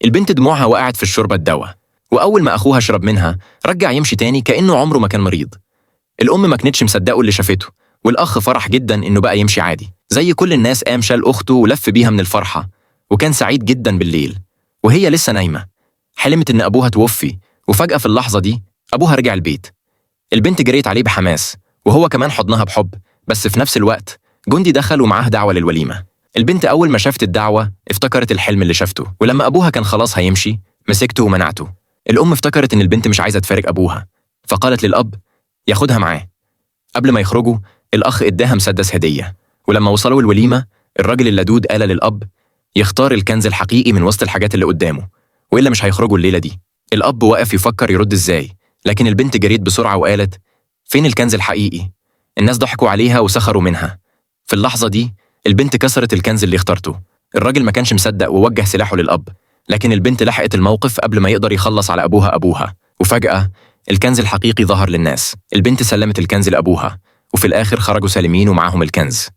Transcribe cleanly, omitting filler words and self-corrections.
البنت دموعها وقعت في الشوربة الدواء، وأول ما أخوها شرب منها رجع يمشي تاني كأنه عمره ما كان مريض. الأم ما كانتش مصدقه اللي شافته، والأخ فرح جدا إنه بقى يمشي عادي زي كل الناس. قام شال أخته ولف بيها من الفرحة، وكان سعيد جدا. بالليل وهي لسه نايمة حلمت إن أبوها توفي، وفجأة في اللحظة دي أبوها رجع البيت. البنت جريت عليه بحماس، وهو كمان حضنها بحب. بس في نفس الوقت جندي دخل ومعاه دعوة للوليمة. البنت أول ما شافت الدعوة افتكرت الحلم اللي شافته، ولما أبوها كان خلاص هيمشي مسكته ومنعته. الأم افتكرت إن البنت مش عايزة تفارق أبوها، فقالت للأب ياخدها معاه. قبل ما يخرجوا الأخ إداها مسدس هدية. ولما وصلوا الوليمة الراجل اللدود قال للأب يختار الكنز الحقيقي من وسط الحاجات اللي قدامه، وإلا مش هيخرجوا الليلة دي. الأب وقف يفكر يرد إزاي، لكن البنت جريت بسرعة وقالت فين الكنز الحقيقي؟ الناس ضحكوا عليها وسخروا منها. في اللحظة دي البنت كسرت الكنز اللي اختارته. الراجل ما كانش مصدق ووجه سلاحه للأب، لكن البنت لحقت الموقف قبل ما يقدر يخلص على أبوها. وفجأة الكنز الحقيقي ظهر للناس. البنت سلمت الكنز لأبوها، وفي الآخر خرجوا سالمين ومعاهم الكنز.